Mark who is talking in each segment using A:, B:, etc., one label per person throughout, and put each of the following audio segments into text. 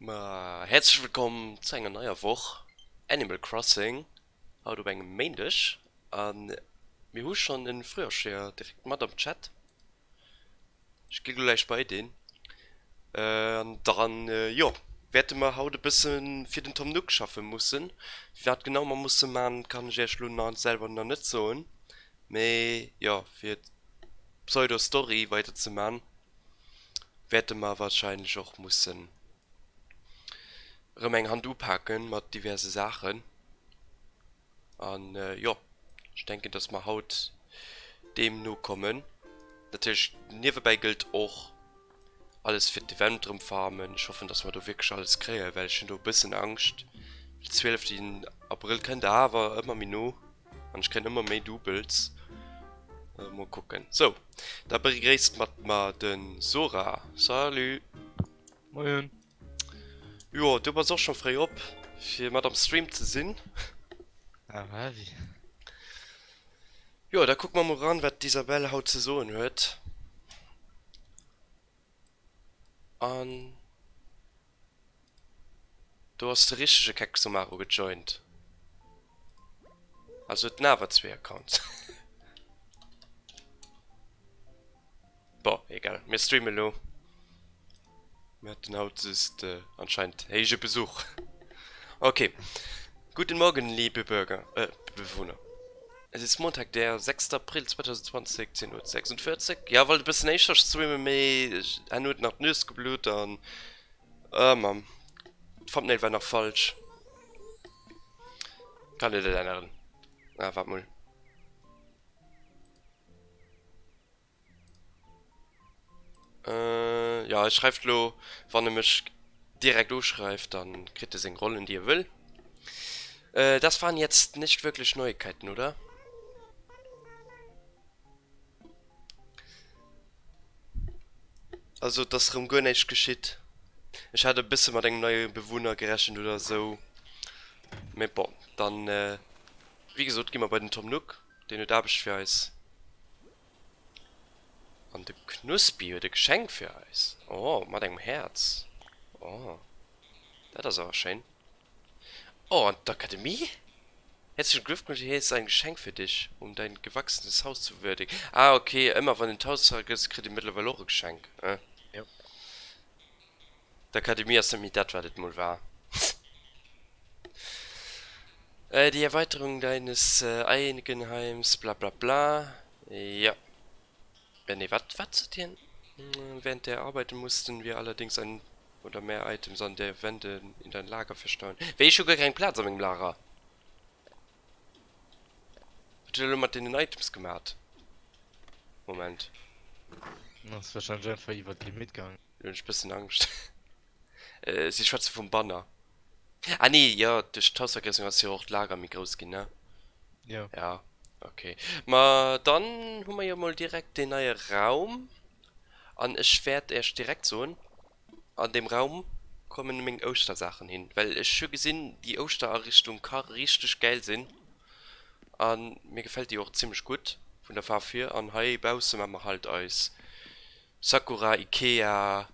A: Ma häerzlech wëllkomm zu enger neier Woch Animal Crossing, haut op engem Méindeg. A mir hu schonn e Frühersteher direkt mat am Chat. Ech gi gläich bei deen. An dann, jo, wäerte mer haut e bësse fir den Tom Nook schaffe mussen. Wat genau mer musse man, kann ech iech elo nach selwer nach net soen. Mee jo, fir d'Pseudo-Story weider ze man, wäerte mer wahrscheinlech och mussen erëm eng Hand upaken mat diverse Saachen. An jo, ech denken, dass mer haut deem nokommen. Natierlech niewebäi gëllt och alles fir d'Event erëm farmen. Ech hoffen, dass mer do wierklech alles kréien, well ech hunn do e bëssen Angscht. Den 12 Abrëll kënnt awer ëmmer méi no. An ech kréien ëmmer méi Doubles. Mol kucken. Sou, da begréisst mat mer de Sora. Salut!
B: Moien!
A: Jo, du bass och scho fréi op, fir mat am Stream ze sinn.
B: Ah, wéi?
A: Jo, da kucke mer mol eran, wat d'Isabelle haut ze soen huet. An do ass de richtege Keksomaru gejoint. Also huet en awer zwee Accounts. Bon, egal, mir streamen elo. Mir haten haut just anscheinend héije Besuch. Ok, Guten Morgen liebe Bürger, äh, Bewohner. Es ist Montag der 6. April 2020, 10.46 Uhr. Ja, wollt e bëssen éischter streamen, mee hen huet nach d'Nues geblutt an, oh Mamm, d'Thumbnail war nach falsch. Kann een net änneren. Ah, waart mol. Äh, ja, e schreift lo, wann e mech direkt uschreift, dann kritt e seng Rollen, déi e wëll. Äh, das waren jetzt nicht wirklich Neuigkeiten, oder? Also, et ass rëm guer näischt geschitt. Ech hat e bësse mat engem neie Bewunner gerechent oder sou. Mee bon, dann, wéi gesot, gi mer bei den Tom Nook. Deen huet Aarbecht fir eis. An de Knuspi huet e Geschenk fir eis. Oh, mat engem Häerz. Oh, dat ass awer schéin. Oh, an d'Akademie? Herzlichen Glückwunsch, hier ist ein Geschenk für dich, um dein gewachsenes Haus zu würdigen. Ah, okay, ëmmer wann een d'Haus vergësst, kritt ee mëttlerweil och e Geschenk, eh?
B: Jo.
A: D'Akademie ass net méi dat, wat et mol war. Die Erweiterung deines Eigenheims, bla bla bla. Jo. Nee, wat, wat sot hien? Während der Arbeiten mussten wir allerdings ein oder mehr Items an der Wände in dein Lager verstauen. Wéi, ech hu guer keng Plaz a mengem Lager. Wat huet e lo mat deenen Items gemat? Moment.
B: Ass wahrscheinlech einfach iwwer d'Limit gaangen.
A: Lo hunn ech bëssen Angscht. Si schwätze vum Banner. Ah nee, jo, duerch d'Hausvergréisserung ass jo och d'Lager méi grouss ginn, ne?
B: Jo.
A: Ja, okay. Ma dann hu mer jo mol direkt deen neie Raum. An ech wäert Iech direkt soen, an deem Raum kommen meng Ouschtersaachen hin. Well ech hu gesinn, déi Ouschterariichtung ka richteg gäil sinn. A mir gefält déi och zimmlech gutt vun der Faarf hier. An hei bausse maache mer halt eis Sakura Ikea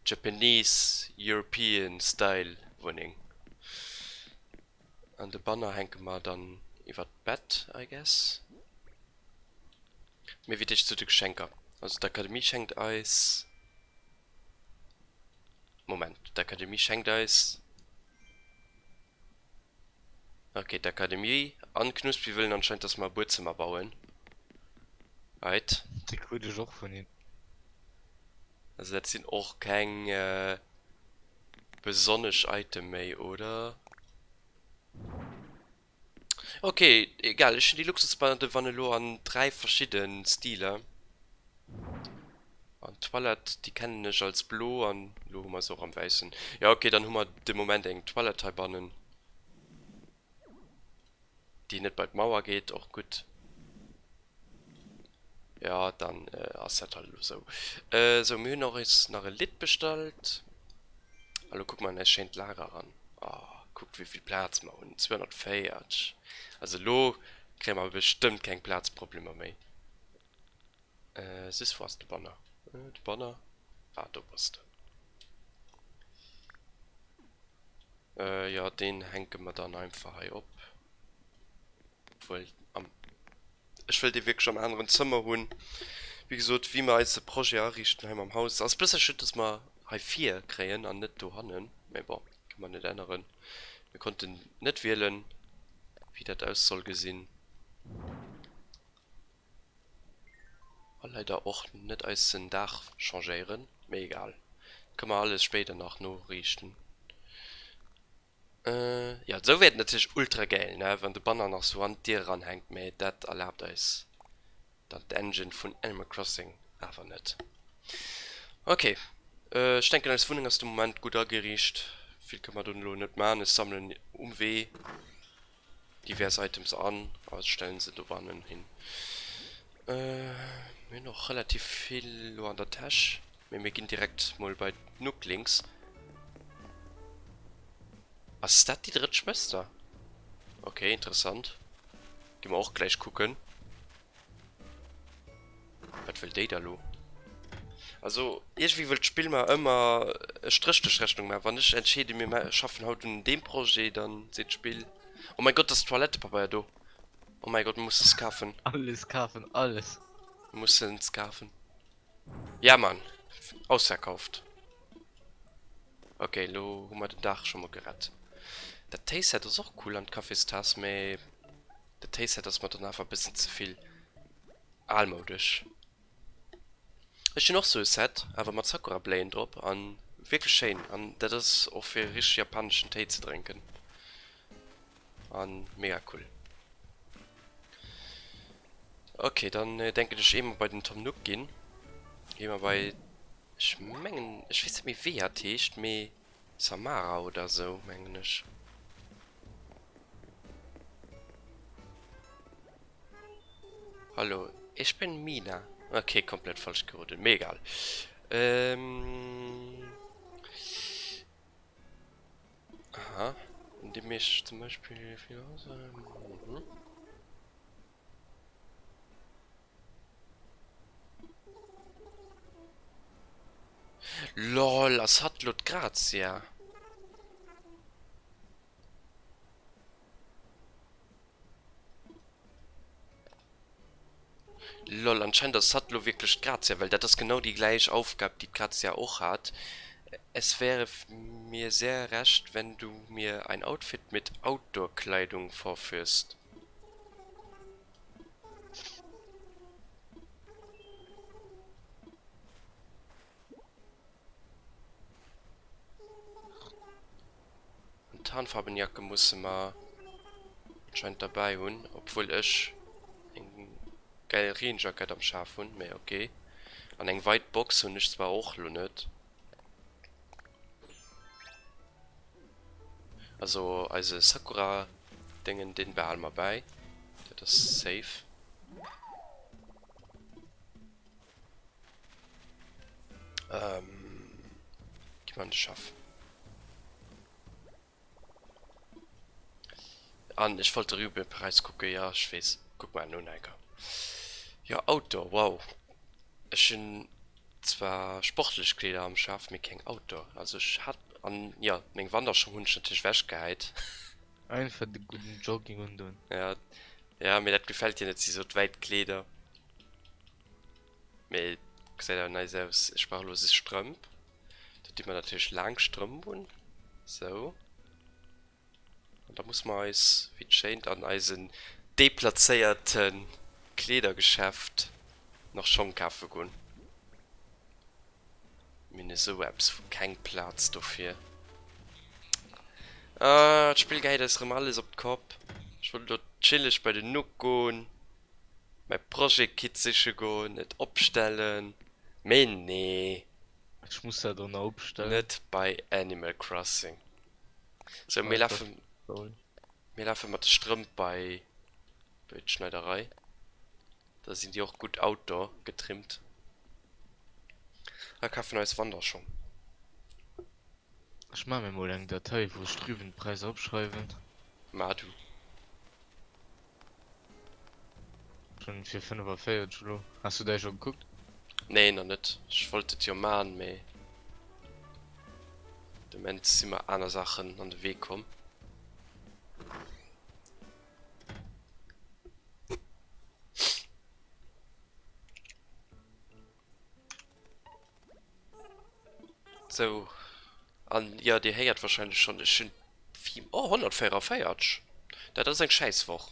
A: Japanese European Style Wunneng. An de Banner hänke mer dann iwwert d'Bett, I guess. Mee wéi d'éischt zu de Geschenker. Also d'Akademie schenkt eis, Moment, d'Akademie schenkt eis, Ok, d'Akademie an Knuspi wëllen anscheinend dass mer e Buedzëmmer bauen. Right.
B: Déi krut ech och vun him.
A: Also dat sinn och keng besonnesch Item méi, oder? Ok, egal, ech hunn déi Luxusbadewanne elo an 3 verschidde Stiler. An d'Toilette, déi kennen ech als blo an elo hu mer se och am wäissen. Jo ok, dann hu mer de Moment eng Toilette heibannen, déi net bei d'Mauer geet, och gutt. Jo, dann ass dat halt elo sou. Sou, mir hunn och eis nach e Lidd bestallt. A lo kucke mer an eist schéint Lager eran. Oh, kuckt wéivill Plaz mer hunn, 240. Also elo kréie mer bestëmmt keng Plazproblemer méi. Äh, sis, wou ass de Banner? De Banner? Ah, do bass de. Jo, deen hänke mer dann einfach hei op. Obwuel, am, ech wëll dee wierklech am aneren Zëmmer hunn. Wéi gesot, wéi mer eise Projet ariichten hei mam Haus. Ass e bësse schued, dass mer hei vir kréien an net dohannen. Mee bon, kënne mer net änneren. Mir konnten net wielen, wéi dat aus soll gesinn. A leider och net eisen Daach changéieren, mee egal, kënne mer alles spéider nach noriichten. Jo, esou wär et natierlech ultra gäil, ne, wann de Banner nach sou an d'Dier eranhänkt, mee dat erlaabt eis dann d'Engine vun Animal Crossing awer net. Ok, ech denken eis Wunneng ass de Moment gutt ageriicht, vill kënne mer do elo net man, ech sammelen um Wee divers Items an a stellen se dobannen hin. Mir hunn och relativ vill lo an der Täsch, mee mir ginn direkt mol bei d'Nooklings. Ass dat déi drëtt Schwëster? Ok, interessant. Gi mer och gläich kucken. Wat wëll déi da lo? Also iergendwéi wëll d'Spill mer ëmmer e Stréch duerch d'Rechnung maachen. Wann ech entscheeden, mir schaffen haut un deem Projet, dann seet d'Spill, Oh mäi Gott, ass Toilettepabeier do? Oh mäi Gott, mir musse s kafen.
B: Alles kafen, alles!
A: Mir mussen s kafen. Ja Mann, ausverkauft. Ok, lo hu mer den Dag scho mol gerett. Dat Téiset ass och cool an d'Kaffistaass, mee dat Téiset ass mer dann awer e bëssen ze vill almoudesch. Ech hunn och sou e Set, awer mat Sakurabléien drop an wierklech schéin. An dat ass och fir e richteg japaneschen Téi ze drénken an mega cool. Ok, dann denken ech eemol bei den Tom Nook ginn. Gi mer bei, ech mengen, ech weess net méi wéi hat heescht, mee Samara oder sou mengen ech. Hallo, ich bin Mina. Okay, komplett falsch geroden, mee egal. Ähm. Aha, indem ich zum Beispiel mhm. Lol, ass hatt lo d'Grazia? Lol, anscheinend ass hatt lo wierklech d'Grazia, well dat ass genau déi gläich Aufgab, déi d'Grazia och hat. Es wäre mir sehr recht, wenn du mir ein Outfit mit Outdoor-Kleidung vorführst. An Tarnfarbenjacke musse mer anscheinend derbäi hunn, obwuel ech eng gäil Reenjackett am Schaf hunn, mee ok. An eng weit Box hunn ech zwar och lo net. Also eise Sakura Déngen deen behale mer bäi, dat ass safe. Ähm, gi mer an de Schaff. An ech wollt de Rübenpreis kucken, ja ech weess, kuck mer en un enker. Jo Outdoor, wow. Ech hunn zwar sportlech Kleeder am Schaf, mee keng Outdoor. Also ech hat, an jo meng Wanderschong hunn ech natierlech wechgehäit.
B: Einfach de gudden Jogging undoen.
A: Ja, ja mee dat gefält dir net, si sot wäit Kleeder. Mee gesäit awer nice aus. Ech brauch elo sich Strëmp. Do di mer natierlech laang Strëmp un. Sou. An da musse mer eis, wéi et schéint, an eisen deplazéierte Kleedergeschäft nach Schong kafe goen. Mir hunn esou eppes vu keng Plaz dofir. Ah, d'Spill gehäit eis erëm alles op d'Kopp. Ech wollt elo chilleg bei den Nook goen. Mäi Projet-Kit siche goen, et opstellen, mee nee.
B: Ech muss dat och nach opstellen.
A: Net bei Animal Crossing. Sou, mir lafen, mir lafe mat de Strëmp bei bei d'Schneiderei. Da sinn déi och gutt outdoor getrimmt. A kafen eis Wanderschong.
B: Ech maache mir mol eng Datei, wou ech d'Rübenpräisser opschreiwen.
A: Mar du.
B: Schon fir 45 elo. Has du däi scho gekuckt?
A: Nee, nach net. Ech wollt et jo man, mee. De Moment si mer aner Saachen an de Wee komm. Sou, an jo, dir héiert wahrscheinlech schonn, ech hunn d'Theme. Oh, 144! Dat ass eng Schäisswoch.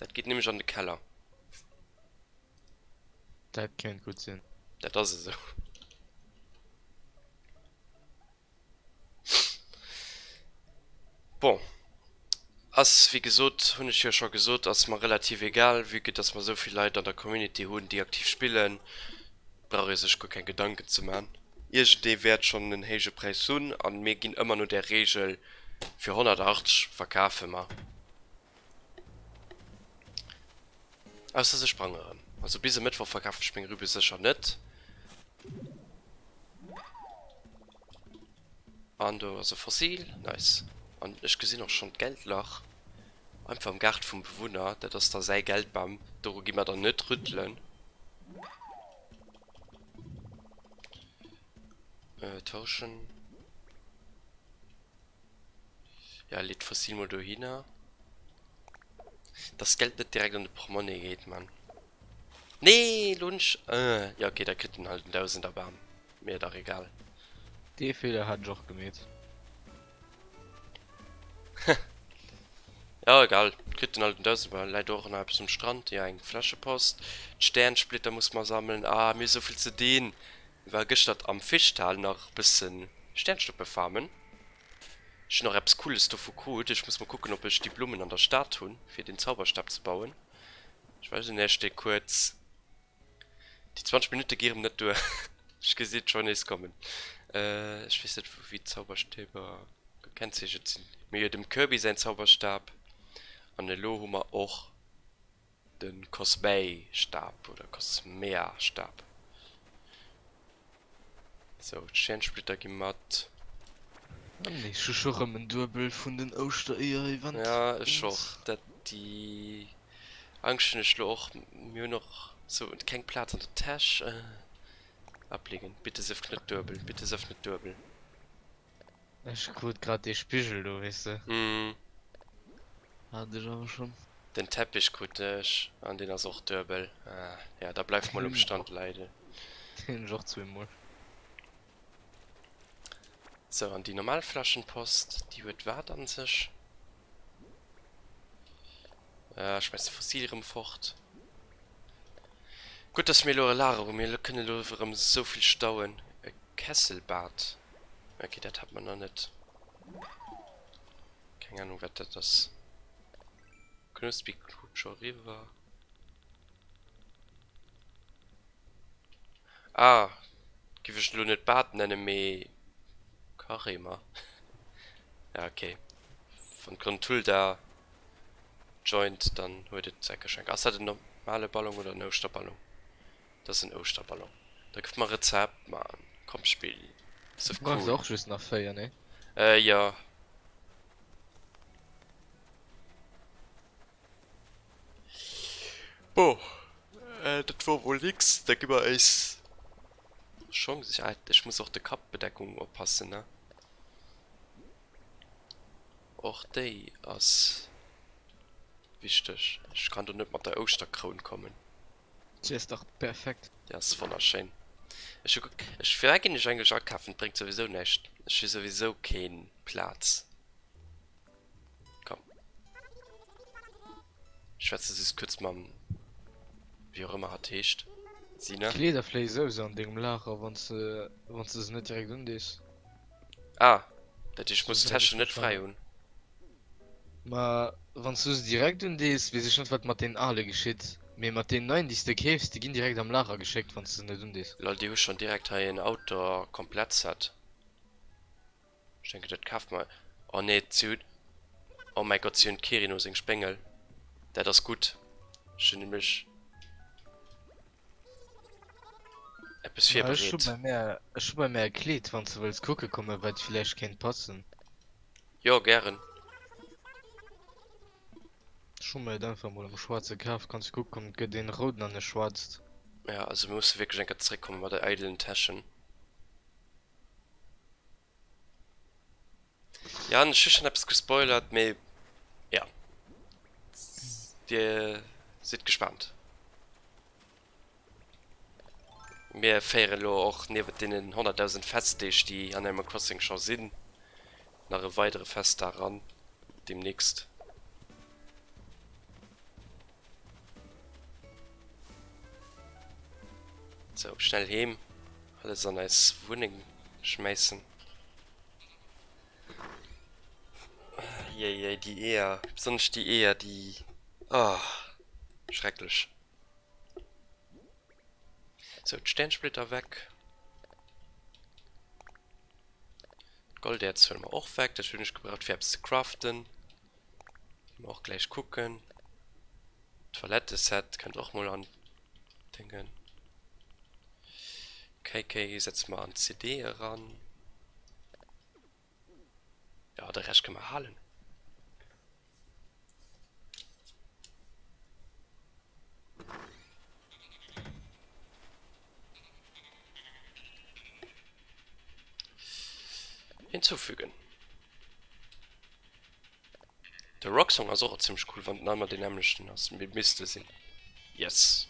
A: Dat geet nämlech an de Keller.
B: Dat kéint gutt sinn.
A: Dat ass esou. Bon, ass wéi gesot, hunn ech jo scho gesot, ass mer relativ egal, vue que dass mer esou vill Leit an der Community hunn, déi aktiv spillen, brauch ee sech guer keng Gedanken ze man. Iergendee wäert schonn en héije Präis hunn a mir ginn ëmmer no där Reegel, fir 180 verkafe mer. Ausser se sprange rëm. Also bis e Mëttwoch verkafen ech meng Rübe sécher net. An do ass e Fossil. Nice. An ech gesinn och schonn d'Geldlach. Einfach am Gaart vum Bewunner. Dat ass da säi Geldbam. Doru gi mer dann net rüttelen. Äh, tauschen. Ja, leet d'Fossil mol dohinner. Dass d'Geld net direkt an de Portmonnaie geet, Mann. Nee, lo hunn ech. Äh, ja okay, da kritt en halt en Dausenderbam. Mir dach egal.
B: Dee Feeler hat ech och gemeet.
A: Ja, egal, kritt en halt en Dausenderbam. Läit och nach eppes um Strand. Ja, eng Fläschepost. D'Sternsplitter muss mer sammelen. Ah, mir hu souvill ze dinn. Mir ware gëschter am Fischtal nach bëssen Sternschnuppe farmen. Ech hunn och eppes Cooles dovu krut. Ech muss mol kucken, ob ech déi Blummen an der Stad hunn, fir den Zauberstab ze bauen. Ech weisen iech dee kuerz. Déi 20 Minutte gi rem net duer. Ech gesi et scho nees kommen. Ech weess net wéi d'Zauberstäber gekennzeechent sinn. Mir hu jo dem Kirby säin Zauberstab an elo hu mer och de Cosmay-Stab oder Cosmea-Stab. Sou, d'Stiernsplitter gi mat.
B: Ech hu scho rëm en Duebel vun den Ouschtereeër-Event.
A: Ja, ech och. Dat, déi Angscht hunn ech lo och. Mir hunn och sou keng Plaz an der Täsch. Ablegen. Bitte sëff net duebel. Bitte sëff net duebel.
B: Ech krut grad dee Spigel do, weess de.
A: Mm.
B: Hat ech awer schon.
A: Den Teppich krut ech an deen ass och duebel. Ah, ja, da bleif mol um Strand leiden.
B: Deen hunn ech och zweemol.
A: Sou, an déi normal Flaschenpost, déi huet wat an sech? Ah, schmeiss de Fossil erëm fort. Gutt, dass mir elo e Lager hunn. Mir kënnen elo erëm esou vill stauen. E Kesselbad. Ok, dat hat mer nach net. Keng Ahnung, wat dat ass. Knuspig krut scho riwwer. Ah, giff ech elo net Bad nennen, mee Kacheemer. Ja, ok. Wann d'Grunthulda joint, dann huet et säi Geschenk. Ass dat en normale Ballon oder en Ouschterballon? Dat ass en Ouschterballon. Da gëff mer e Rezept, Mann. Komm, spill.
B: Sëff cool. Brauchs och just nach 4, nee?
A: Äh, jo. Bon, dat wor mol nix. Da gi mer eis Chance. Ah, ech muss och de Kappbedeckung oppassen, ne? Och déi ass wichteg. Ech kann do net mat der Ouschterkroun kommen.
B: Si ass dach perfekt.
A: Déi ass wonnerschéin. Ech hu gek, ech, firwat ginn ech eigentlech akafen? Et bréngt souwisou näischt. Ech hu souwisou keen Plaz. Komm. Ech schwätze just kuerz mam, wéi och ëmmer hatt heescht, Sina.
B: D'Kleeder fléie souwisou an dengem Lager, wann s de, wann s de se net direkt undees.
A: Ah, dat heescht, ech muss d'Täschen net fräi hunn.
B: Ma wann s du se direkt undees, weess ech net wat mat deenen ale geschitt, mee mat deenen neien déi s de keefs, déi ginn direkt am Lager geschéckt wann s de se net undees.
A: Lol, déi hu schonn direkt hei en Outdoor Komplettset. Ech denken dat kafe mer. Oh nee, si hunn, oh mäi Gott, si hunn d'Kirino seng Spéngel. Dat ass gutt. Ech hunn nämlech eppes
B: Ma ech hu
A: virbereet.
B: bei mär, ech hu bei mär e Kleed, wann s de wëlls kucke kommen, wat villäicht kéint passen.
A: Jo, gären.
B: Ech hu mer et einfach mol am schwaarze kaf, kanns kucke kommen, et gëtt een rouden an e schwaarzt.
A: Ja, also mir musse wierklech eng Kéier zeréckkomme mat de eidelen Täschen. Ja, ech hu schonn eppes gespoilert, mee ja, dir sidd gespaant. Mir féieren elo och niewent deenen 100.000 Festdeeg, déi an Animal Crossing scho sinn, nach e weidere Festdag eran deemnächst. Sou, schnell heem, alles an eis Wunneng schmäissen. Jéi, déi Eeër, besonnesch déi Eeër, déi, oh, schrecklech. Sou, d'Sternsplitter weg. D'Goldäerz huele mer och weg, dat hunn ech gebraucht fir eppes ze craften. Ginn mer och gläich kucken. D'Toiletteset kënnt och mol an d'Déngen. KK setze mer an d'CD eran. Jo, de Rescht kënne mer halen. Hinzufügen. De Rocksong ass och zimmlech cool, wann den ëmmer deen nämmlechten ass. Mee misst e sinn. Yes.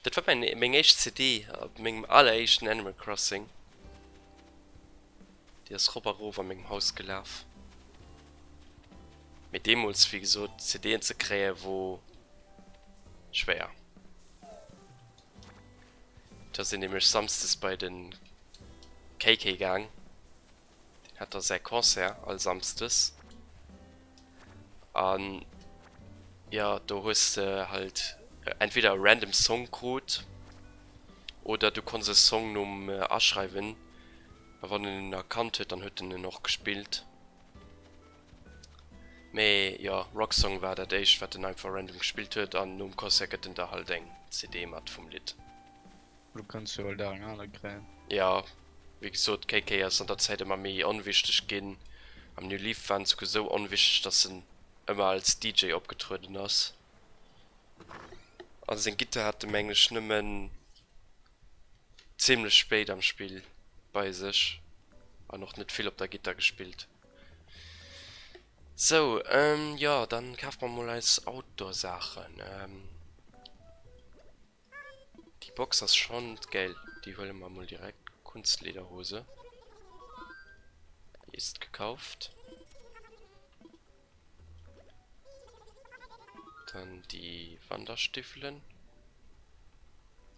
A: Dat war mäin, meng éischt CD op mengem alleréischten Animal Crossing. Déi ass rop a rof a mengem Haus gelaf. Mee deemools, wéi gesot, CDen ze kréien, wor schwéier. Da sinn nämlech samsdes bei de KK gaang. Deen hat da säi Concert all samsdes. An jo, do hues de halt entweder e random Song krut oder du konns e Song nom aschreiwen a wann en en erkannt huet, dann huet en en och gespillt. Mee jo, Rocksong war dat éischt wat en einfach random gespillt huet an nom Concert gëtt en der halt eng CD mat vum Lidd.
B: Du kanns jo all Dag eng aner kréien.
A: Jo, wéi gesot, KK ass an der Zäit ëmmer méi onwichteg ginn. Am New Leaf war en souguer sou onwichteg, dass en ëmmer als DJ opgetrueden ass. A seng Gittar hat e meng ech nëmmen zimlech spéit am Spill bei sech an och net vill op der Gittar gespillt. Sou, jo, dann kafe mer mol eis Outdoor-Saachen. Déi Box ass schon geil. Déi huele mer mol direkt. Kunstlederhose. Ist gekauft. Dann déi Wanderstiefelen.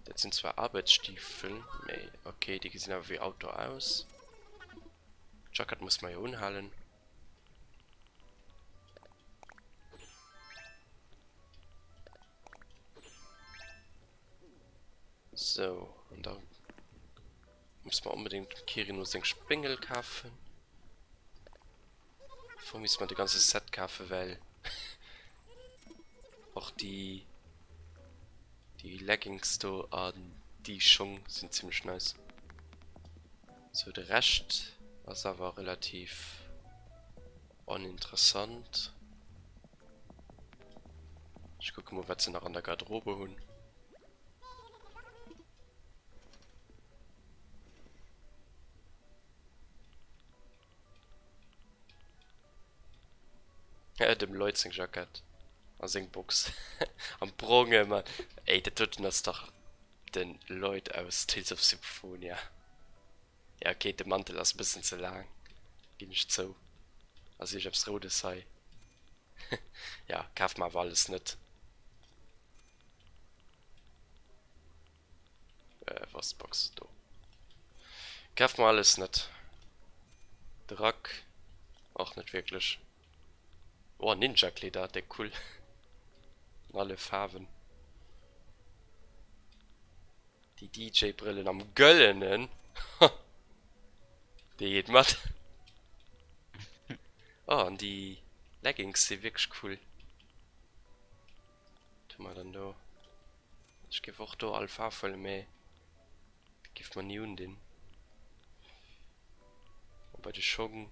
A: Dat sinn zwar Arbeitsstiefel, mee okay, déi gesinn awer wéi Outdoor aus. D'Jackett muss mer jo unhalen. Sou, an da muss mer onbedéngt dem Kirino seng Spéngel kafen. Am Fong misste mer de ganze Set kafen, well och déi déi Leggings do an déi Schong sinn zimmlech nice. Sou, de Rescht ass awer relativ oninteressant. Ech kucke mol wat se nach an der Garderobe hunn. Dem Lloyd seng Jackett a seng Box am bronge Mann. Ey dat doten ass dach den Lloyd aus Tales of Symphonia. Ja ok, de Mantel ass e bëssen ze laang, ginn ech zou. Ass iergeppes Roudes hei? Ja, kaf mer awer alles net. Äh, wou ass d'Box? Do. Kaf mer alles net. De Rack och net wierklech. Oh, Ninja-Kleeder, déck cool. An alle Faarwen. Déi DJ-Brillen am Gëllenen, déi geet mat. Oh, an déi Leggings si wierklech cool. Wat hu mer dann do? Ech géif och do all Faarf huelen, mee déi géif mer ni undinn. A bei de Schong.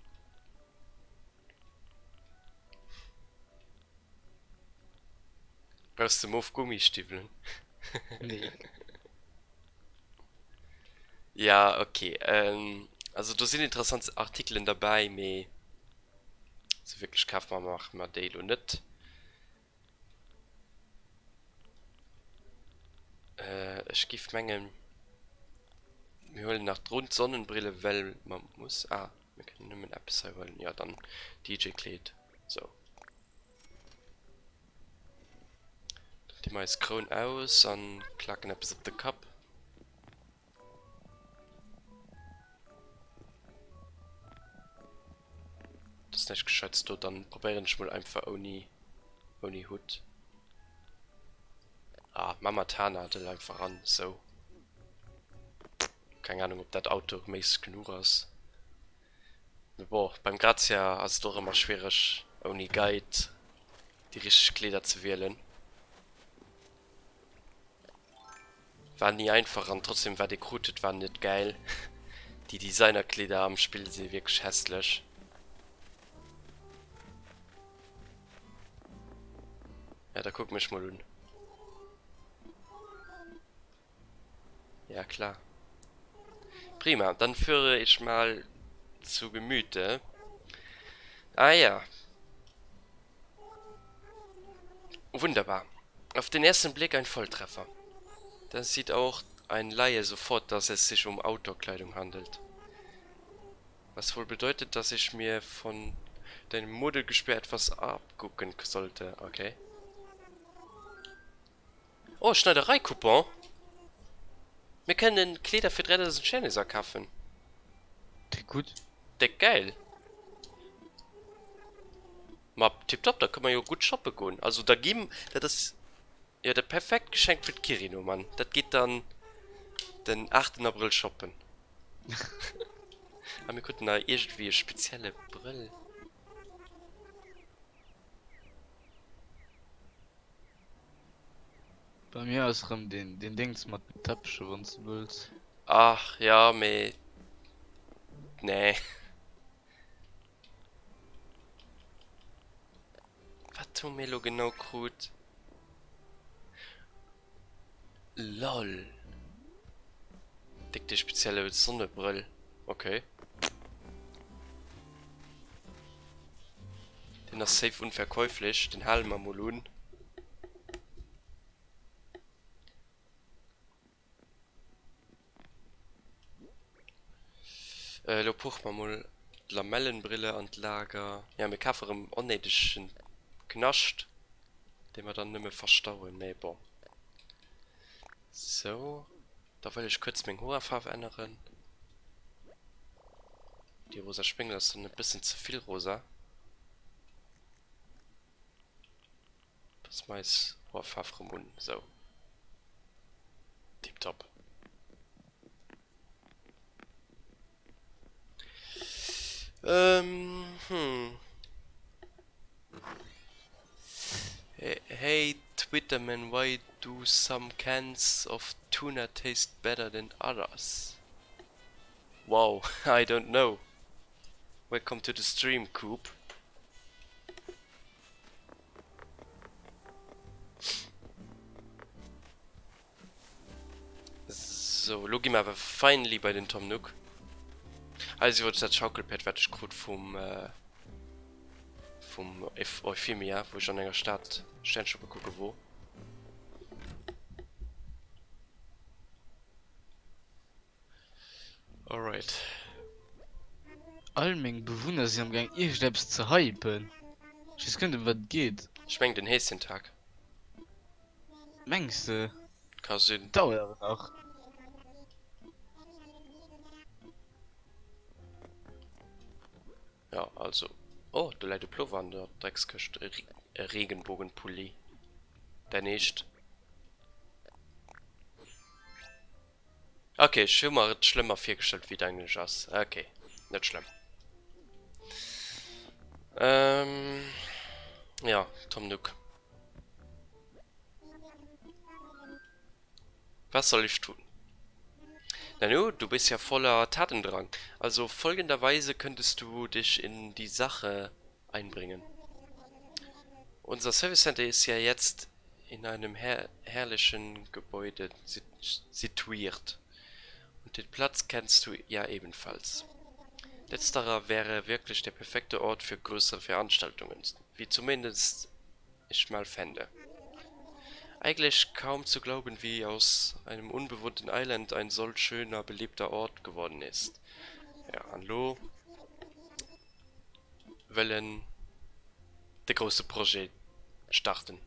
A: Brauchs de mof Gummistiwwelen?
B: Nee.
A: Ja, okay. Also do sinn interessant Artikelen derbäi, mee. Sou wierklech kafe mer maache mer déi elo net. Ech giff mengen mir huelen nach d'rund Sonnenbrille well mer muss. Ah mir kënnen nëmmen eppes hei huelen. Jo dann DJ Kleed. Sou. Dann di mer eis Kroun aus an klaken eppes op de Kapp. Das ist näischt Gescheites do, dann probéieren ech mol einfach ouni ouni Hutt. Ah, ma mer d'Haarnadel einfach ran, sou. Keng Ahnung ob dat automéisseg genuch ass. Mee bon, beim Grazia ass et och ëmmer schwiereg ouni Guide déi richteg Kleeder ze wielen. War ni einfach an trotzdem wat ee krut huet war net gäil. Déi Designerkleeder am Spill si wierklech hässlech. Ja da kuck mech mol un. Ja klar. Prima, dann führe ich mal zu Gemüte. Ah ja. Wunderbar. Auf den ersten Blick ein Volltreffer. Da sieht auch ein Laie sofort, dass es sich um Outdoor-Kleidung handelt. Was wohl bedeutet, dass ich mir von deinem Modegespür etwas abgucken sollte. Okay. Oh, Schneiderei-Coupon! Mir kënnen Kleeder fir 3000 Chernis akafen.
B: Déck gutt.
A: Déck gäil. Ma tiptop, da kënne mer jo gutt shoppe goen. Also da gi, dat ass jo dat perfekt Geschenk fir d'Kirino, Mann. Dat geet dann den aachten Abrëll shoppen. A mir kruten nach iergendwéi e spezielle Brëll.
B: Bei mir ass rem den den Dings mat den Teppechen wanns de wëlls.
A: Ach jo, mee nee. Wat hu mir elo genau krut? Lol. Déck dee spezielle Sonnebrëll, ok. Deen ass safe unverkäuflech, den hale mer mol un. Elo puche mer mol d'Lamellenbrille an d'Lager. Ja, mir kafe rëm onnéidegen Knascht, dee mer dann nëmme verstauen, mee bon. Sou, da wëll ech kuerz meng Hoerfaarf änneren. Déi rosa Spéngel ass dann e bëssen ze vill rosa. Passe mer eis Hoerfaarf rëm un. Sou. Tiptop. Ähm, hm. Hey Twitterman, why do some cans of tuna taste better than others? Wow, I don't know. Welcome to the stream, Coop. Sou, elo gi mer awer finally bei den Tom Nook. Hei ass iwwregens dat Schaukelpäerd, wat ech krut vum, vum Euphemia, wou ech an enger Stad Sternschnuppe kucke wor. Alright.
B: All meng Bewunner sinn am gaang iergendeppes ze hypen. Ech weess guer net em wat et geet.
A: Ech mengen den Häschentag.
B: Mengs de?
A: Ka sinn.
B: Dauert awer nach.
A: Ja, also. Oh, do läit e Plover an der Dreckskëscht. E Regenbogenpulli. Däin Eescht? Ok, ech hu mer et schlëmmer virgestallt wéi et eigentlech ass. Ok, net schlëmm. Ähm, ja, Tom Nook. Was soll ich tun? Nanu, du bist ja voller Tatendrang. Also folgenderweise könntest du dich in die Sache einbringen. Unser Service Center ist ja jetzt in einem her herrlichen Gebäude situiert. Und den Platz kennst du ja ebenfalls. Letzterer wäre wirklich der perfekte Ort für größere Veranstaltungen, wie zumindest ich mal fände. Eigentlich kaum zu glauben, wie aus einem unbewohnten Eiland ein solch schöner, belebter Ort geworden ist. Ja, an lo wëll en de grousse Projet starten.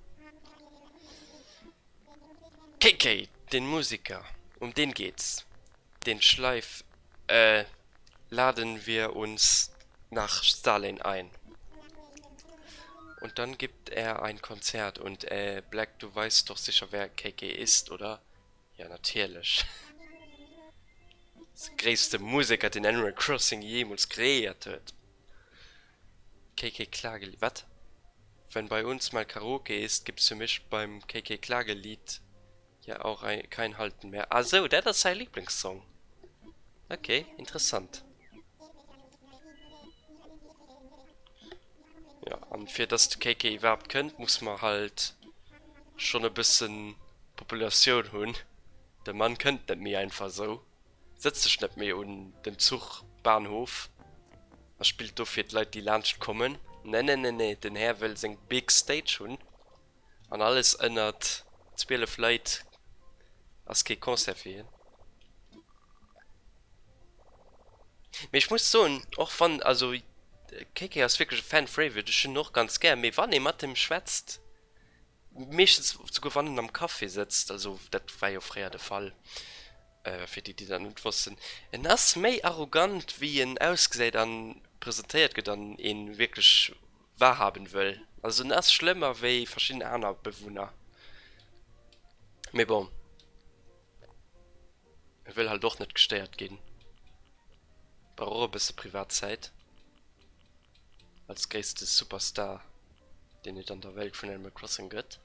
A: KK, den Musiker, um den geht's, den Schleif, äh, laden wir uns nach Stalin ein. Und dann gibt er ein Konzert und, äh, Black, du weißt doch sicher wer KK ist, oder? Ja, natierlech. De gréisste Museker, deen Animal Crossing jeemools kreéiert huet. KK Klagelied, wat? Wenn bei uns mal Karaoke ist, gibt's für mich beim KK Klagelied ja auch kein Halten mehr. Ah sou, dat ass säi Lieblingssong. Ok, interessant. Jo, an fir dass de KK iwwerhaapt kënnt, muss mer halt schonn e bëssen Populatioun hunn. De Mann kënnt net méi einfach esou. Sëtzt sech net méi un den Zuchbahnhof a spillt do fir d'Leit déi laanscht kommen. Nee nee nee nee, den Här wëll seng big stage hunn an alles ënnert 12 Leit ass kee Concert fir hien. Mee ech muss soen, och wann, also KK ass wierklech e Fan Favorite, ech hunn en och ganz gär, mee wann ee mat him schwätzt, Meeschtens souguer wann en am Café sëtzt, also dat war jo fréier de Fall, fir déi déi dat net wossten, en ass méi arrogant wéi en ausgesäit an presentéiert gëtt an een wierklech wahrhaben wëll. Also en ass schlëmmer wéi verschidden aner Bewunner. Mee bon, e wëll halt och net gestéiert ginn, brauch och e bësse privat Zäit. Als gréisste Superstar deen et an der Welt vun Animal Crossing gëtt.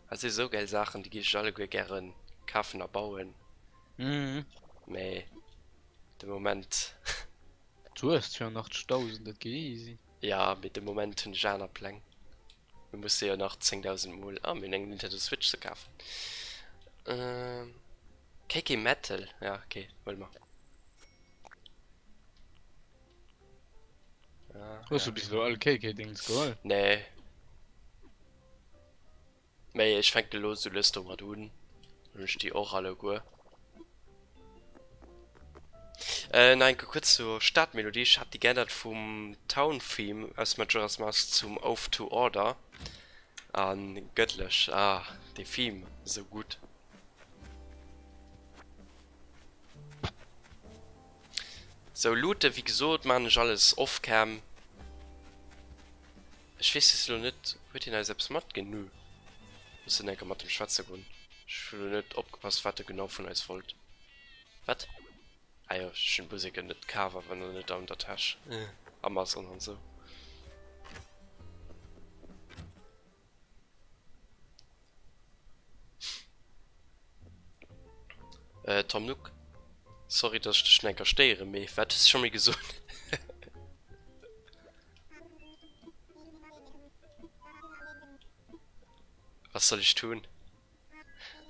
A: Hei si sou gäil Saachen déi géif ech alleguer gären kafen a bauen, mee de Moment.
B: Du hues 82.000, dat geet easy.
A: Ja, mee de Moment hunn ech aner Pläng. Mir musse jo nach 10.000 mol, ah mir hunn eng Nintendo Switch ze kafen. KK Metal, ja ok, huele mer.
B: Ah, Hues du bis elo all KK-Dings geholl?
A: Nee. Mee ech fänke lo sou lues domat un. Hunn ech déi och alleguer. Äh, nach eng Kéier kuerz zur Startmelodie. Ech hat déi geännert vum Town Theme aus Majora's Mask zum Oath to Order. An gëttlech, ah, dee Theme, esou gutt. Sou Looten, wéi gesot, maan ech alles off-cam. Ech weess just elo net, huet hien eis eppes matginn? Nö. Mussen enker mat em schwätze goen. Ech hu lo net opgepasst, wat e genau vun eis wollt. Wat? Ah jo, ech hunn d'Musek net kaf, awer nach net an der Täsch. Amazon an sou. Äh, Tom Nook. Sorry, dass ech dech nach eng Kéier stéieren, mee wat hues de scho méi gesot? Was soll ich tun?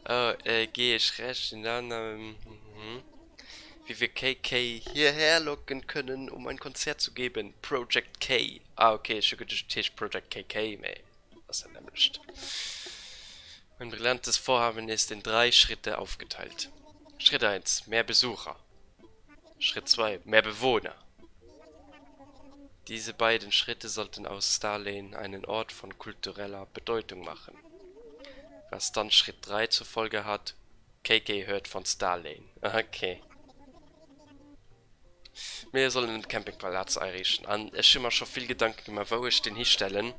A: Oh, äh, gehe ich recht in der Annahme, mhm, wie wir KK hierher locken können, um ein Konzert zu geben. Project K. Ah, okay, ech hu geduecht, et heescht Project KK, mee ass dat nämmlecht. Mein brillantes Vorhaben ist in drei Schritte aufgeteilt. Schritt 1, mehr Besucher. Schritt 2, mehr Bewohner. Diese beiden Schritte sollten aus Starlane einen Ort von kultureller Bedeutung machen. Was dann Schritt 3 zur Folge hat, KK hört von Starlane. Okay. Mir sollen en Campingpalaz ariichten an ech hu mer scho vill Gedanke gemaach wou ech deen histellen.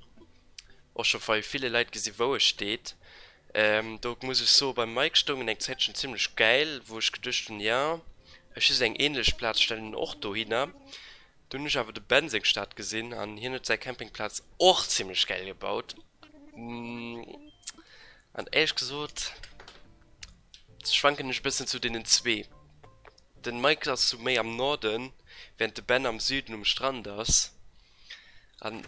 A: Och scho bei ville Leit gesi wou e steet. Do muss ech soe beim Mike stoung en eng Zäitchen zimmlech gäil, wou ech geduecht hunn, jo ech hu sou eng ähnlech Plaz, stellen en och dohinner. Dunn hunn ech awer de Ben seng Stad gesinn an hien huet säi Campingplaz och zimmlech gäil gebaut. An éierlech gesot schwanken ech e bëssen zu deenen zwee. Den Mike ass sou méi am Norden, während de Ben am Süden um Strand ass. An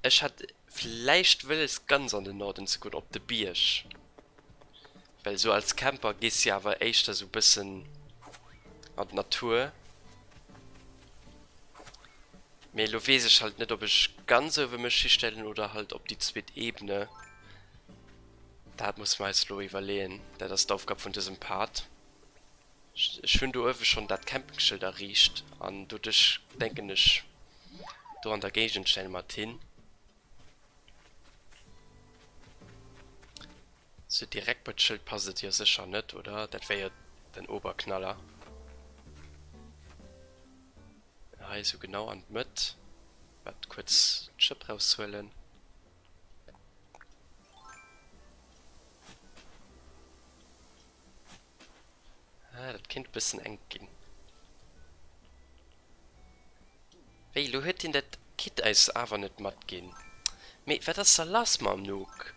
A: ech hätt vläicht wëlles ganz an den Norden ze goen, op de Bierg. Well sou als Camper gees de jo awer éischter sou bëssen an d'Natur. Mee elo weess ech halt net, ob ech ganz uewe mech histellen oder halt op déi zweet Ebene. Dat musse mer eis elo iwwerleeën. Dat ass d'Aufgab vun dësem Part. Ech hunn do uewe schonn dat Campingschëld erriicht an doduerch denken ech, do an der Géigend stelle mer et hin. Sou direkt bei d'Schëld passt et jo sécher net, oder? Dat wär jo den Oberknaller. Hei sou genau an d'Mëtt. Waart, kuerz d'Schëpp raushuelen. Ah, dat kéint e bëssen enk ginn. Wéi, lo huet hien dat Kit eis awer net matginn. Mee wat ass da lass mam Nook?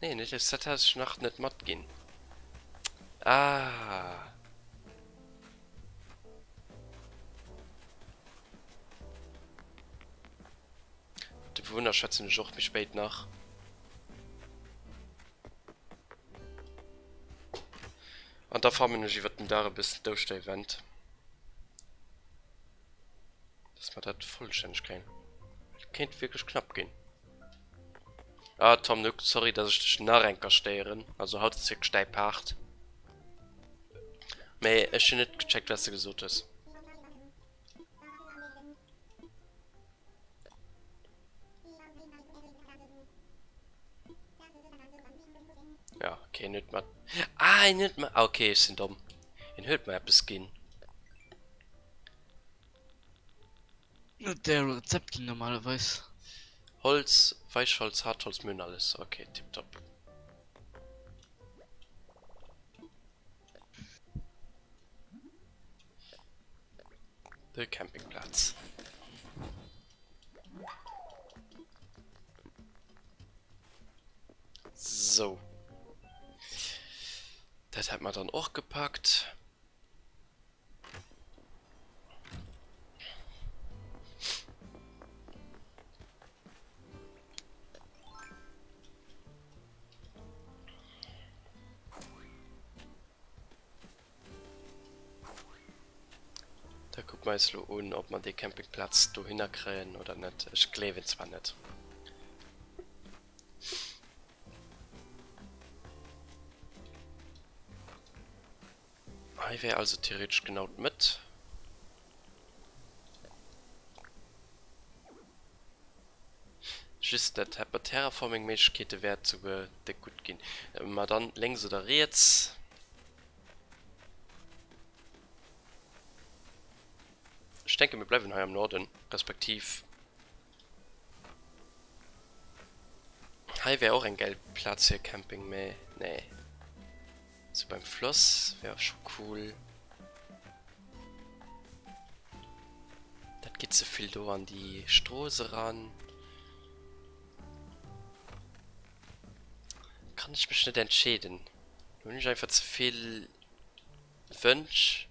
A: Nee, en huet eis dat tatsächlech nach net matginn. Ah. Mat de Bewunner schwätzen ech och méi spéit nach. An da farmen ech iwwert den Dag e bëssen d'Ouschterevent. Dass mer dat vollstänneg kréien. Et kéint wierklech knapp ginn. Ah Tom Nook, sorry dass ech dech nach eng Kéier stéieren. Also haut ass wierklech däi Part. Mee ech hunn net gecheckt wat s de gesot hues. Ja, okay, en huet mer... Ah, en huet mer... Ah, okay, ech sinn domm. En huet mer eppes ginn.
B: En huet der e Rezept ginn normalerweis.
A: Holz, Weichholz, Hartholz, mir hunn alles. Okay, tipptopp. De Campingplatz. So. Dat hätt mer dann och gepackt. Da kucke mer eis elo un, ob mer déi Campingplaz dohinner kréien oder net. Ech gleewen zwar net. Hei wär also theoretesch genau d'Mëtt. Just dat hätt mat Terraforming-Méiglechkeete wäert souguer déck gutt ginn. Ma dann lénks oder riets? Ech denke mir bleiwen hei am Norden, respektiv hei wär och eng gäil Plaz fir e Camping, mä nee. Sou beim Floss wär och scho cool. Dat geet ze vill do an déi Strooss eran. Kann ech mech net entscheeden. Do hunn ech einfach ze vill Wënsch.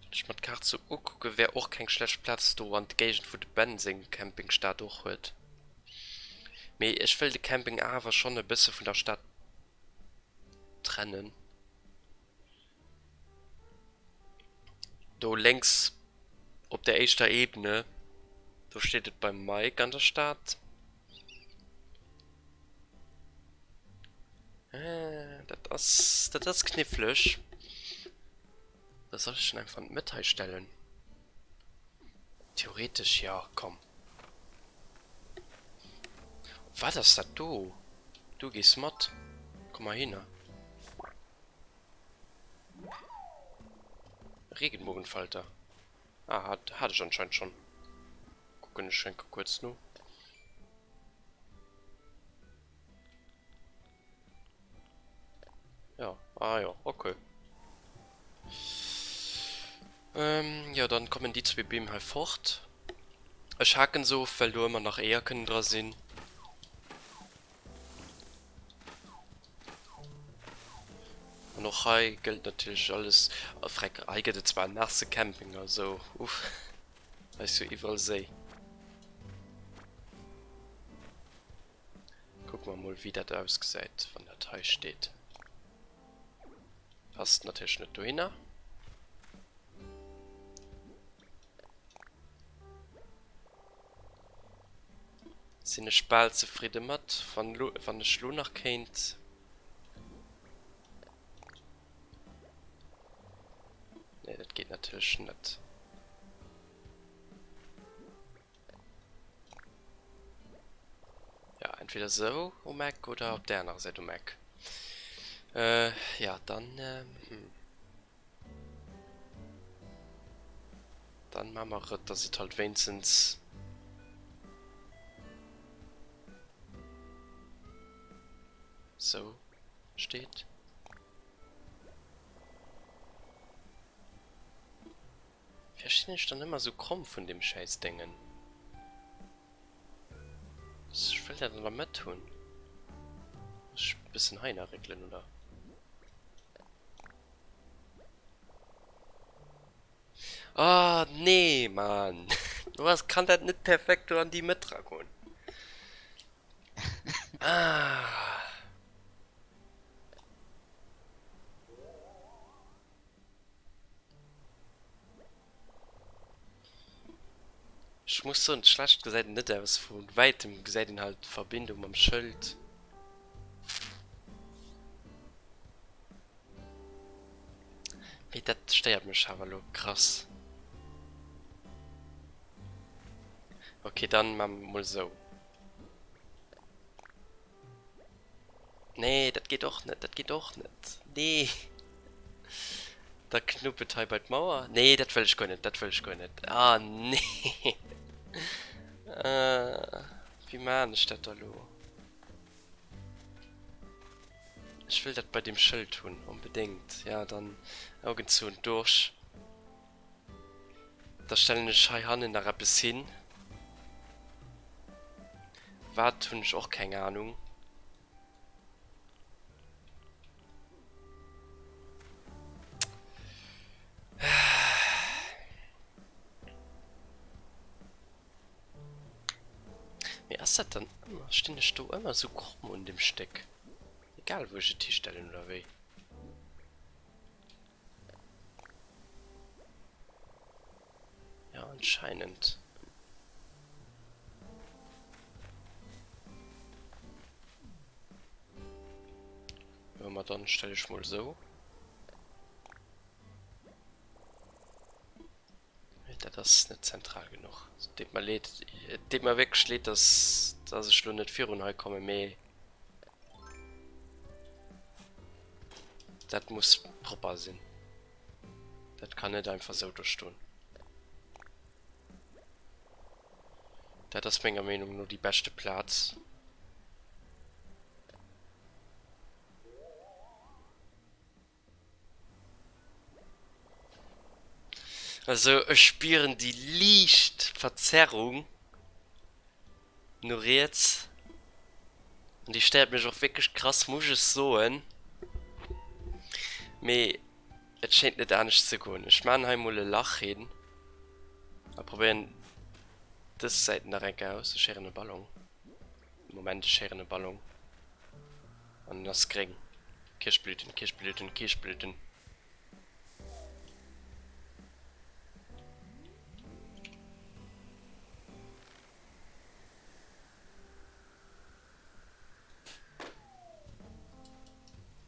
A: Wann ech mer d'Kaart sou ukucken, wär och keng schlecht Plaz do an d'Géigend wou de Ben seng Campingstad och huet. Mee ech wëll de Camping awer schonn e bësse vun der Stad trennen. Do lénks op der éischter Ebene, do steet et beim Mike an der Stad. Dat ass, dat ass kniffleg. Da soll ech en einfach an d'Mëtt hei stellen? Theoretesch jo, komm. Wat ass dat do? Du gees mat. Komm mal hinner. Regenbogenfalter. Ah, hat, hat ech anscheinend schon. Kucken ech enke kuerz no. Ja, ah ja, okay. Ähm, ja, dann kommen déi zwee Beem hei fort. Ech haken se of, well do ëmmer nach Eeër kënnen dra sinn. An och hei gëllt natierlech alles. Oh, freck, hei gëtt et zwar en naasse Camping, also uff. Hei ass jo iwwerall Séi. Kucke mer mol wéi dat ausgesäit wann dat hei steet. Passt natierlech net dohinner. Sinn ech bal zefridde mat. Wann lo, wann ech lo nach kéint. Nee, dat geet natierlech net. Ja, entweder sou um Eck oder op der anerer Säit um Eck. Äh, ja, dann, ähm, hm. Dann maache mer et, dass et halt wéinstens sou steet. Verstinn ech dann ëmmer sou kromm vun deem schäiss Déngen? Ech wëll dat an der Mëtt hunn. Muss ech e bëssen hei nach réckelen, oder? Oh nee, Mann! Was kann dat net perfekt do an déi Mëtt ragoen? Ah. Ech muss soen, schlecht gesäit en net aus. Vu wäitem gesäit een halt d'Verbindung mam Schëld. Mee dat stéiert mech awer elo krass. Ok, dann maa mer mol esou. Nee, dat geet och net, dat geet och net. Nee. Da knupp et hei bei d'Mauer. Nee, dat wëll ech guer net, dat wëll ech guer net. Ah, nee. Äh, wéi maan ech dat da lo? Ech wëll dat bei deem Schëld hunn, onbedéngt. Ja, dann Augen zu und durch. Da stellen ech hei hannen nach eppes hin. Wat hunn ech och keng Ahnung. Mee ass dat dann ëmmer, stinn ech do ëmmer esou kromm un dem Stéck? Egal wou ech et histellen oder wéi? Ja, anscheinend. Ja, ma dann stelle ich mal so. Dat ass net zentral genuch. Et deet mer leed, et deet mer wierklech leed, dass, dass ech lo net virun hei kommen, mee dat muss propper sinn. Dat kann net einfach sou do stoen. Dat ass menger Meenung no déi beschte Plaz. Also ech spieren déi liicht Verzerrung no riets an déi stéiert mech och wierklech krass muss ech soen, mee et schéint net anescht ze goen. Ech maan hei mol e Lach hin a probéieren dës Säit nach eng Kéier aus. Ech héieren e Ballon. Moment, ech héieren e Ballon an en ass gréng. Kirschblüten, Kirschblüten, Kirschblüten.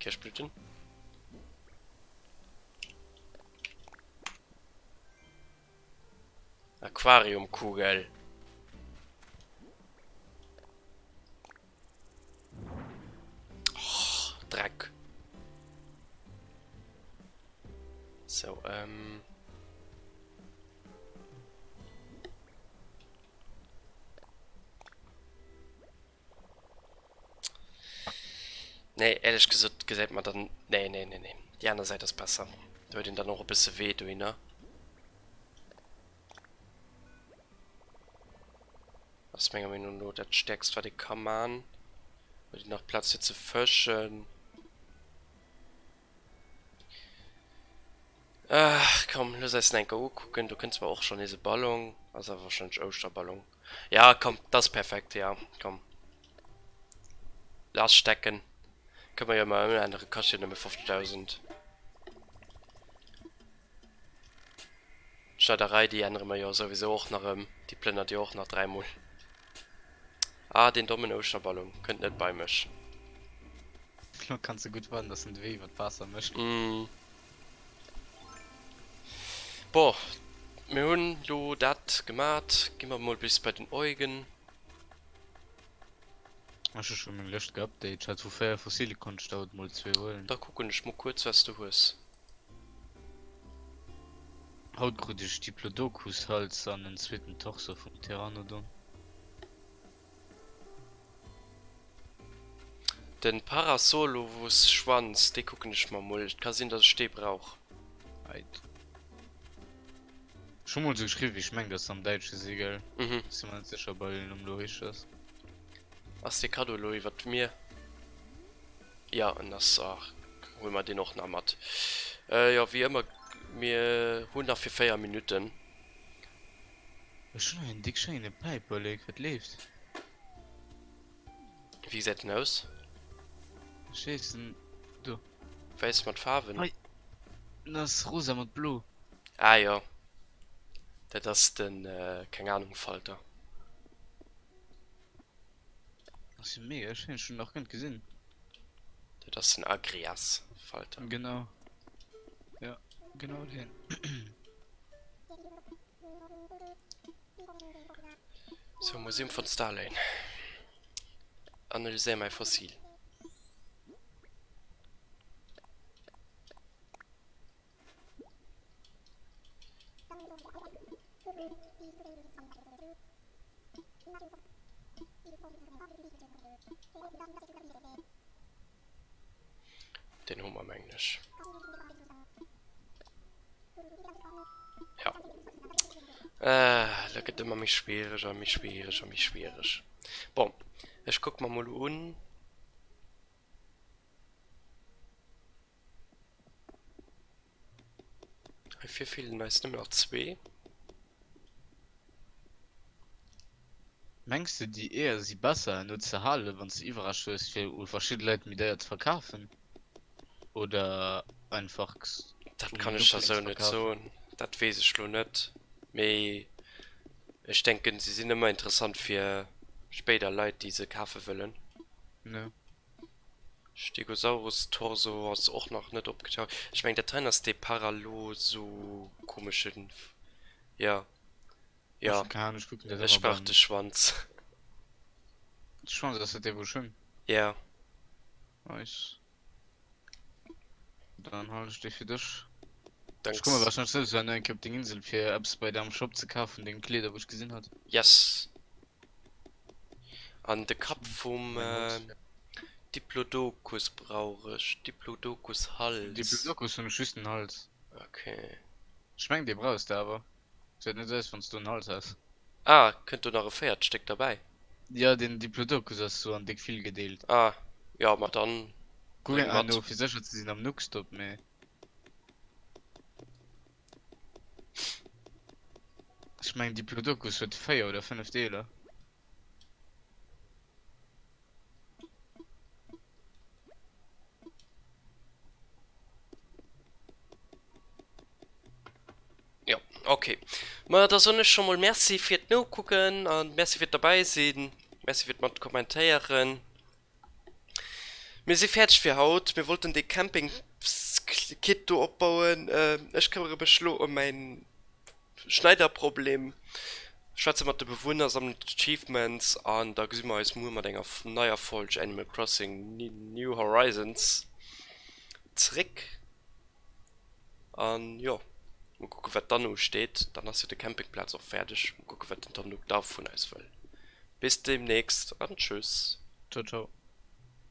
A: Kirschblüten. Aquariumkugel. Och, Dreck. So, ähm. Nee, éierlech gesot gesäit mer dann... Nee, nee, nee, nee. Déi aner Säit ass besser. Do huet een dann och e bësse Wee dohinner. Ass menger Meenung no dat Stäerkst, wat ee ka man. Huet een nach Plaz fir ze fëschen. Ach komm, looss eis en enker ukucken. Do kënnt zwar och schonn nees e Ballon, ass awer warscheinlech Ouschterballon. Ja komm, dat ass perfekt, ja komm. Lass stecken. Kënne mer jo emmer ëmännere, kascht jo nëmme 50.000. D'Schneiderei, déi ännere mer jo souwisou och nach ëm, déi plënnert jo och nach dräimol. Ah, deen dommen Ouschterballon kënnt net bei mech.
B: Lo kanns de gutt waarden, dass en de Wee iwwer d'Waasser mécht.
A: Mm. Bon, mir hunn lo dat gemat. Gi mer mol bis bei den Eugen.
B: Ech hu scho meng Lëscht geupdate. Ech hat vu 4 Fossile konnt ech der haut mol zwee huelen.
A: Da kucken ech mol kuerz wat s du hues.
B: Haut krut ech Diplodocus-Hals an en zweeten Torso vum Pteranodon.
A: Den Parasaurolophus-Schwanz, dee kucken ech mer mol. Et ka sinn dass ech dee brauch.
B: Ait. Ech hu mol sou geschriwwen wéi ech mengen dass se am Däitsche si gell?
A: Mhm.
B: Si mer net sécher ob eil Numm lo richteg ass.
A: Ass dee Kaddo elo iwwert d'Mier? Ja en ass, ach huele mer deen och nach mat. Jo wéi ëmmer, mir hunn nach fir 4 Minutten.
B: Ech hunn hei en déck schéine Päiperlek, wat leeft?
A: Wéi gesäit en aus?
B: Ech weess en, do.
A: Wäiss mat Faarwen?
B: Hei, en ass rosa mat blo.
A: Ah jo, dat ass den keng Ahnung Falter.
B: Ass jo mega schéin, ech hunn en nach guer net gesinn.
A: Dat ass den Agrias Falter.
B: Genau, jo genau deen.
A: Sou, Museum von Starlane. Analyséier mäi Fossil. Den hu mer mengen ech. Ja. Äh, dat gëtt ëmmer méi schwiereg a méi schwiereg a méi schwiereg. Bon, ech kucke mer mol un. Heivir feelen eis nëmmen nach zwee.
B: Mengs de déi Eeër si besser herno ze halen wanns de iwwereg hues fir u verschidde Leit méi deier ze verkafen oder einfach
A: Dat
B: um
A: kann ech der
B: Nookling
A: sou
B: ze
A: net
B: verkafen?
A: soen, dat weess ech lo net, mee ech denken se sinn ëmmer interessant fir spéider Leit déi se kafe wëllen.
B: Ne.
A: Stegosaurus Torso ass och nach net opgetaucht. Ech mengen dat heien ass dee Paraloso-komeschen, jo.
B: Ech
A: Jo,
B: hu keng Ahnung, ech kucken dat
A: ech
B: ëmmer
A: brauch
B: beim.
A: de Schwanz.
B: De Schwanz ass dat dee wou ech hunn?
A: Ja.
B: Nice. Dann halen ech dee fir dech. Ech komme
A: Danks.
B: warscheinlech souwisou herno eng Kéier op deng Insel fir eppes bei der am Shop ze kafen, deng Kleeder wou ech gesinn hat.
A: Yes. An de
B: Ech
A: Kapp
B: hunn
A: vum
B: mäin Holz fir.
A: Diplodocus brauch ech. Diplodocus Hals.
B: Diplodocus hunn ech just den Hals.
A: Okay.
B: Ech mengen dee brauchs de awer. Gesäit net aus wanns du en Hals häss.
A: Ah, kënnt do nach e véiert Stéck derbäi?
B: Jo, den Diplodocus ass sou an déck vill gedeelt.
A: Ah, jo, ma dann
B: Kuck
A: bréng
B: eng no
A: mat.
B: fir sécher ze sinn am Nookstop, mee ech mengen Diplodocus huet 4 oder 5 Deeler.
A: Jo, ok. Ma da soen ech scho mol Merci fir d'Nokucken an Merci fir d'Derbäi sinn. Merci fir d'mat kommentéieren. Mir si fäerdeg fir haut. Mir wollten dee Campingskit do opbauen. Ech këmmere mech lo ëm mäin Schneiderproblem. Schwätze mat de Bewunner, sammelen d'Achievements an da gesi mer eis muer mat enger neier Folg Animal Crossing New Horizons zréck. An jo, mol kucke wat dann usteet. Dann ass jo de Campingplaz och fäerdeg. Mol kucke wat den Tom Nook da vun eis wëll. Bis demnächst an tschüss.
B: Ciao ciao.